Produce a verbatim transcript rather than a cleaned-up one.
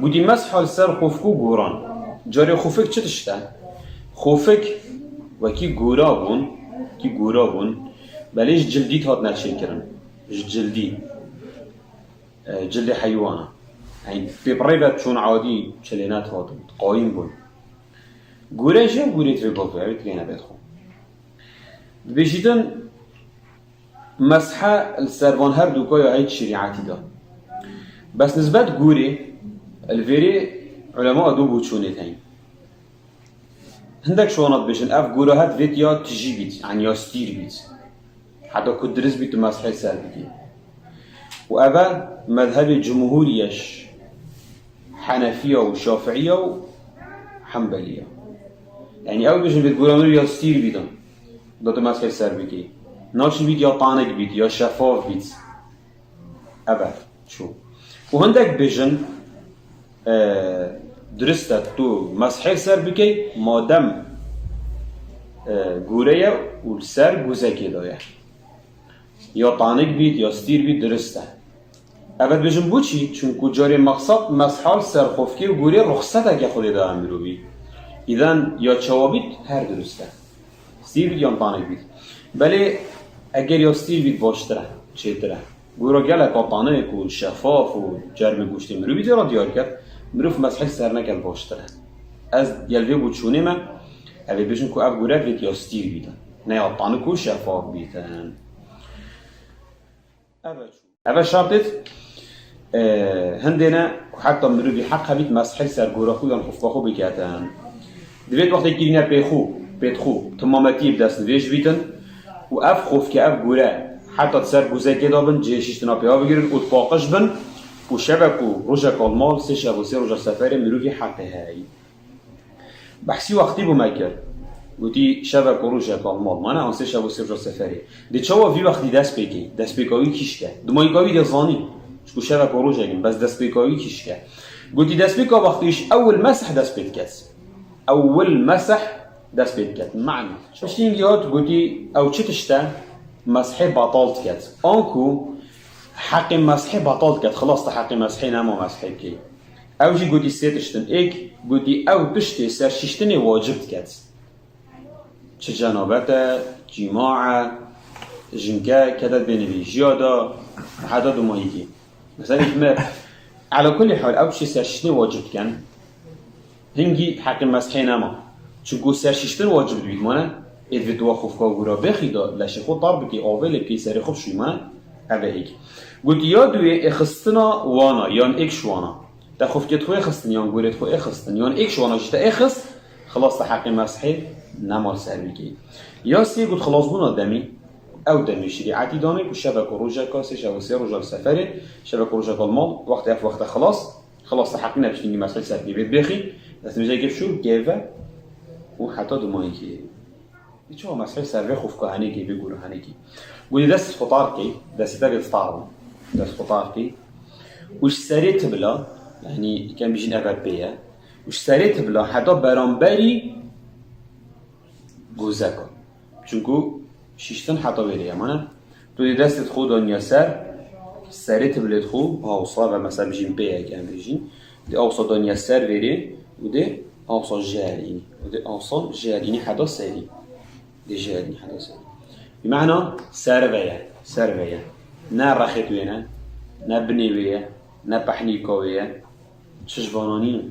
Gotî, mesha li ser xofik û goran. Carê xofik çi tişt e? Xofik wekî gora bûn, wekî gora bûn, belê ji cildî hatine çêkirin. Ji cildî. E, cildê heywana. Yanî pê bi rê ve çûn adî çilê nedihatin, qayîm bûn. Gore jî gorê divê gavê, ew ê tirêne bêt xwe. Dibêjîtin, meshe li ser van her du ka ya heyt şerîetî de. Bes nisbet gorê, li vêrê ulema du boçûnê heyî. Hindek şiwana dibêjin, ev gora het vêt ya tijî bît, yanî ya stîr bît. Heta ku dirist bît tu meshe li ser bikî. Û ev e mezhebê cumhûrî ye, Henefiya û Şafiiya û Hembeliya. Yanî ew dibêjin vêt gora min ya stîr bît, da tu meshe li ser bikî. Naşî bît ya tanik bît, ya şefaf bît. Ev e, çû. Û hindek dibêjin, e, dirist e tu meshe li ser bikey, madem, e, gore ye û li ser gozekê de ye. Ya tanik bît, ya stîr bît, dirist e. Ev e dibêjin bo çi? Çunku carê mexsed mesha li ser xofkê û gorê ruxseteke Xwedê daye mirovî. Îden ya çawa bît, her dirist e. Stîr bît yan tanik bît. Belê eger ya stîr bît baştir e, çêtir e. Gora gelek a tanik û şefaf û cermê goştê mirovî jê re diyar ket, mirov meshe li ser neket baştir e. Ez gel vê boçûnê me, ev ê bêjin ku ev gore vêt ya stîr bîtin. Ne ya tanik û şefaf bîtin. Ev e çû. Ev e şertêt, e, hindê ne ku heta mirovî heq hebît meshe li ser gora xwe yan xofka xwe biketin. Divêt wextê kirîne pê xwe, pê xwe, timametiyê bi dest nivêj bîtin û ev xofke, ev gore heta di ser gozekê de bin, cihê şiştina pê ve bigirin û dipaqij bin û şevek û rojek almal sê şev û sê roja seferê mirovî heqê heyî. Behsî wextî bû me kir. Gotî şevek û rojek almal mane, an sê şev û sê roja seferê. Dê çawa vî wextî dest pê key? Destpêka wî kîşk e. Dimayîka wî dê zanî. Çku şevek û rojek in, bes destpêka wî kîşk e. Gotî destpêka wextî ji ewil meseh dest pê diket. Ewil meseh dest pê diket. Mane. Piştî hingî hat gotî ew çi tişt e? Mesehê betal diket. Anku heqê mesehê betal diket. Xilas te heqê mesehê nema mesehê bikey. Ew jî gotî sê tişt in. Êk gotî ew tiştê serşiştinê wacib diket. Çi cenabet e, cîma e, jinke kete bênivîjiya de, heta dumayîkî. Mesela êk me, ela kulî hal ew tiştê serşiştinê wacib dikin. Hingî heqê mesehê nema. Çunku serşiştin wacib dibît mane. Ê divê tu wa xofka gora bêxî de, leşê xwe tar bikî, avê lê bikî, serê xwe bişûyî mane. Ev e êk. Gotî ya duwê êxistina wana, yan êk şiwana. Te xofkê xwe êxistin, yan gorê xwe êxistin, yan êk şiwana jî te êxist, xilas te heqê mesehê nema li ser bikî. Ya sê got xilasbûna demî, ew demê şerîetî danê ku şevek û rojeka, sê şev û sê roja li seferê, şevek û rojeka li mal, wextê ev wexte xilas, Xilas te heqî ne piştî mesehê ser kê bêt bêxî, destnîvêjê kê bişû, kê ve û heta dumayîkê. Çawa mesehê ser vê xofka henekê, vê gora henekê. Gotî dest xwe tar key, destê te bê tar bû. Dest xwe tar key. Û ji serê tibla, yanî kem bêjin ev e pê ye. Û ji serê tibla heta beramberî gozeka. Çunku şiştin heta wê rê ye mane. Tu dê destê xwe daniya ser, serê tibilê xwe, awsa ve mesela bijîn pê yek em bijîn. Dê awsa daniya ser vê rê û dê awsa jêr înî. Û dê awsa jêr înî heta serî. Dê jêr înî heta serî. Bi mehna ser ve ye, ser ve ye. Ne rexê wê ne, ne binê wê ye, ne pehnîka wê ye. Çi ji vana nîne.